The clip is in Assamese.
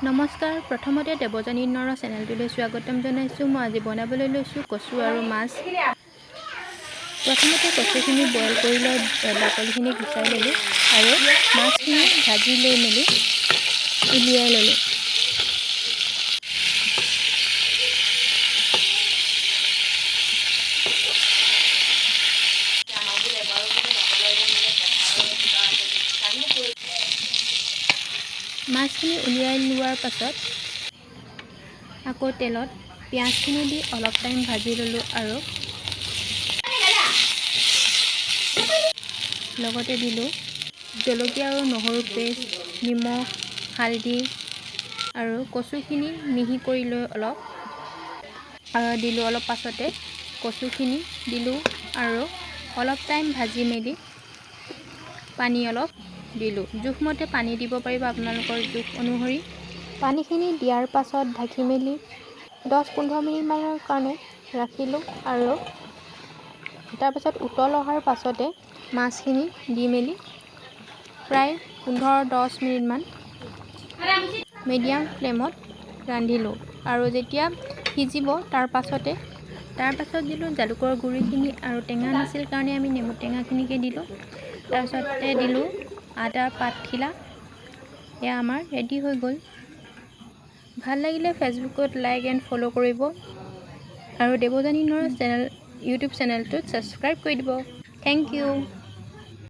নমস্কাৰ, প্ৰথমতে দেৱযানী নৰ চেনেলটোলৈ স্বাগতম জনাইছোঁ। মই আজি বনাবলৈ লৈছোঁ কচু আৰু মাছ। প্ৰথমতে কচুখিনি বইল কৰি লৈ বাকলিখিনি গুচাই ল'লোঁ আৰু মাছখিনি ভাজি লৈ মেলি উলিয়াই ল'লোঁ। মাছখিনি উলিয়াই লোৱাৰ পাছত আকৌ তেলত পিঁয়াজখিনি দি অলপ টাইম ভাজি ল'লোঁ আৰু লগতে দিলোঁ জলকীয়া আৰু নহৰু পেষ্ট, নিমখ, হালধি আৰু কচুখিনি মিহি কৰি লৈ অলপ আৰু দিলোঁ। অলপ পাছতে কচুখিনি দিলোঁ আৰু অলপ টাইম ভাজি মেলি পানী অলপ দিলোঁ। জোখমতে পানী দিব পাৰিব আপোনালোকৰ জোখ অনুসৰি। পানীখিনি দিয়াৰ পাছত ঢাকি মেলি 10-15 মিনিটমানৰ কাৰণে ৰাখিলোঁ আৰু তাৰপাছত উতল অহাৰ পাছতে মাছখিনি দি মেলি প্ৰায় 15-10 মিনিটমান মিডিয়াম ফ্লেমত ৰান্ধিলোঁ আৰু যেতিয়া সিজিব তাৰ পাছত দিলোঁ জালুকৰ গুড়িখিনি আৰু টেঙা নাছিল কাৰণে আমি নেমু টেঙাখিনিকে দিলোঁ। তাৰপিছতে দিলোঁ আদা পাতখিলা। এয়া আমাৰ ৰেডি হৈ গ'ল। ভাল লাগিলে ফেচবুকত লাইক এণ্ড ফ'ল' কৰিব আৰু দেৱযানী নৰ চেনেল ইউটিউব চেনেলটোত ছাবস্ক্ৰাইব কৰি দিব। Thank U.